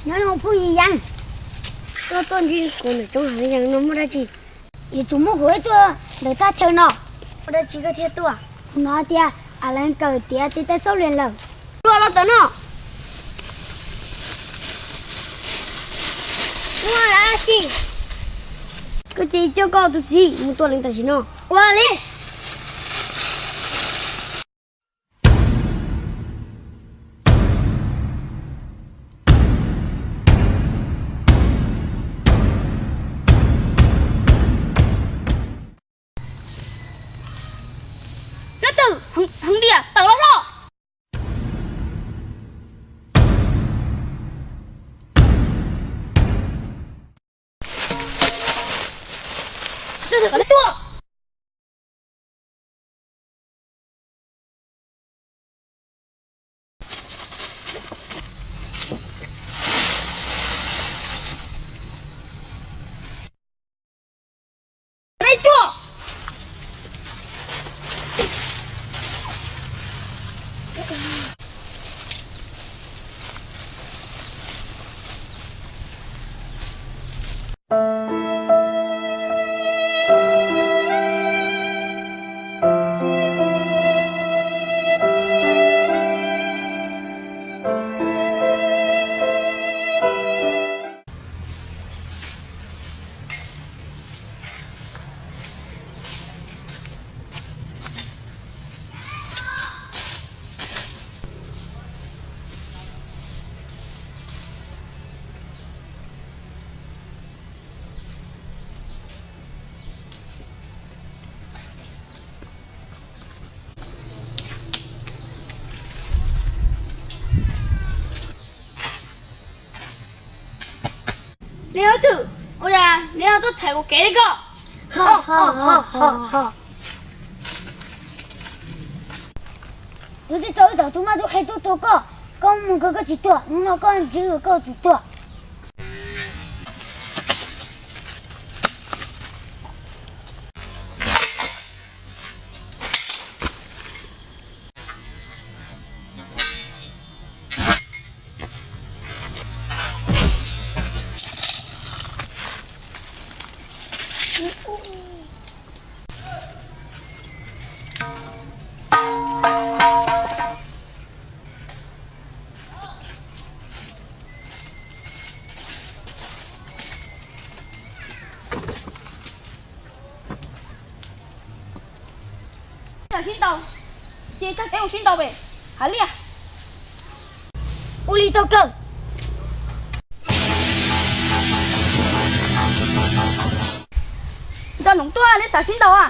Nyob zoo phooj ywg Yeeb, koj tuaj ntsib kuv ntawm roob hav zoov no muaj dab tsi? Yuav tsum muaj kuv ib tuaj ntawm thaj chaw no. Muaj dab tsi koj thiaj tuaj? Kuv hnov tias Alan kawm tiav tiv taw xab lias lawm. Tuaj los tawm no. Muaj dab tsi? Koj tsis coj koj tus txiv mus tua leej tam sim no. Ua li. Leej twg heev diam tawm los hlo. Leej twg kom nej tuaj? Nej tuaj. Nej leej twg ua cas nej ho tuaj thaiv kuv kev li ko? Kuv twb tso wb thaum tub mab tub qhe tuaj tua koj, koj mus kawg koj tsis tuaj, hnub no koj ntsib koj tsis tuaj. Sib ntaus, ces tag kev mus sib ntaus pem hav liaj. Ua li tau kawg. Nco ntsoov tuaj, neb xav sib ntaus a?